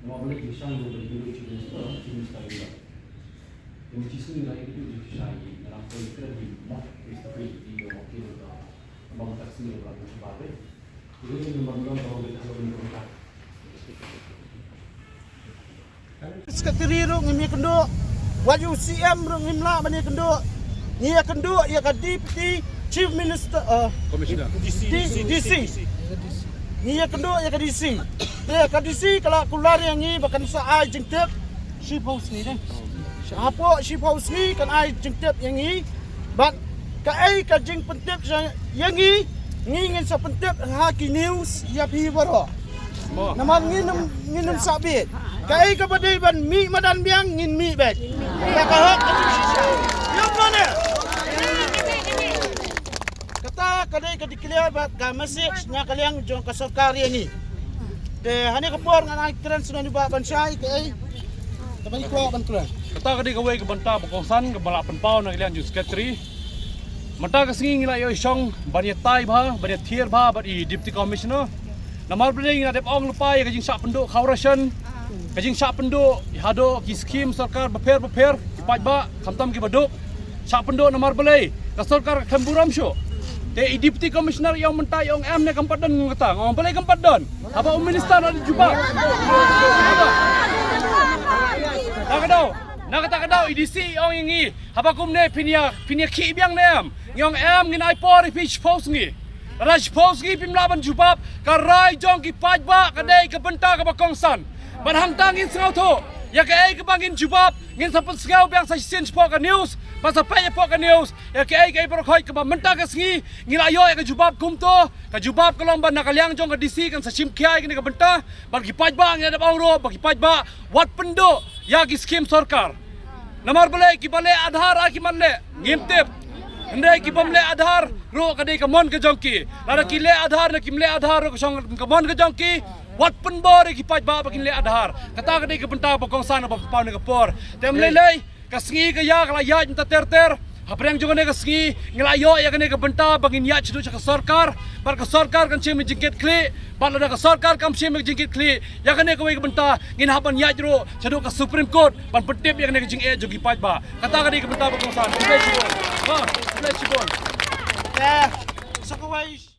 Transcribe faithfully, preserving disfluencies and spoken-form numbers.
Namar balei ki shang ïa u Chief Minister, Chief Minister ïa u. Te mynta shi sngi la ïa ki ju shai, nga la poi kren hi mo face to face ïa u wakil ka, namar mynta ka sngi la ka jubab. Te ïa ki member ka la ka Secretary ruh ngim ïakynduh, wat ïa u C M ruh ngim lah ban ïakynduh. Ngi ïakynduh ïa ka Deputy Chief Minister, eh, Commissioner. D C. D C. Ngi ïakynduh ïa ka D C. Te ka D C ka la kular ïa ngi ba kan sa ai jingtip shiphew sngi de. Hapoh shiphew sngi kan ai jingtip ïa ngi. Bad kaei ka jingpyntip sha ïa ngi, ngi ngin sa pyntip ha ki news ïa phi baroh. Namar ngin ym, ngin ym sah bieit. Kaei kaba dei ban mih madan biang ngin mih beit. Ka ka hok ka jingshisha. Ïa mane. Kata ka dei ka declare bad ka message na ka liang jong ka sorkar ïa ngi. Te hane ka por ngan ai kren sngewbha ban shai kaei. Te ban ïa kren. Kata ka dei kawei ka bynta ba kongsan kaba la pynpaw na ka liang jong secretary. Mynta ka sngi ngi la ïoh shong ban ïatai bha, ban ïathiar bha bad i Deputy Commissioner. Namar balei ngi la dep ong lypa ïa ka jingshah pynduh khaw ration, ka jingshah pynduh haduh ki skim sorkar bapher bapher, ki paidbah, khamtam ki baduk. Shah pynduh namar balei ka sorkar ka khlem burom shuh. Te i Deputy Commissioner i ong mynta i ong em ne kam pat don ngan kata. Nga ong balei kam pat don? Haba u minister la jubab. Na ka daw, na kata ka daw i D C i ong ïa ngi. Haba kumne phin ïa, phin ïa khih biang ne em? Ngi ong em, ngin ai por ïa phi shiphew sngi. Lada shiphew sngi phim lah ban jubab, ka rai jong ki paidbah ka dei ka bynta kaba kongsan. Bad hangta ngin sngewthuh ïa kaei kaba ngin jubab, ngin sa pynsngew biang sa shisien shapoh ka news, bad sa peit shapoh ka news ïa kaei kaei baroh khoit. Kaba mynta ka sngi ngi la ïoh ïa ka jubab kumto. Ka jubab ka long ba na ka liang jong ka D C kan sa shim khia ïa kane ka bynta. Bad ki paidbah ngi la dep ong ruh ba ki paidbah wat pynduh ïa ki skim sorkar. Namar balei kiba leh Aadhaar ha ki man leh ngim tip. Hynrei ki bym leh Aadhaar ruh ka dei ka mon ka jong ki. Lada ki leh Aadhaar ne kim leh Aadhaar ruh ka shong ka mon ka jong ki. Wat pynbor ïa ki paidbah ba kin leh Aadhaar. Kata ka dei ka bynta ba kongsan ba pynpaw ne ka por. Te ym lei lei ka sngi ka ïa ka la ïaid mynta ter ter. Hapdeng jong kane ka sngi ngi la ïoh ïa kane ka bynta ba ngin ïaid shaduh sha ka sorkar. Bad ka sorkar kan shim ïa ka jingkitkhlieh. Bad lada ka sorkar kam shim ïa ka jingkitkhlieh ïa kane kawei ka bynta, ngin hap ban ïaid ruh shaduh ka Supreme Court ban pyntip ïa kane ka jingeh jong ki paidbah. Kata ka dei ka bynta ba kongsan. Khublei shibun. Ha, khublei shibun. Eh, sa kawei.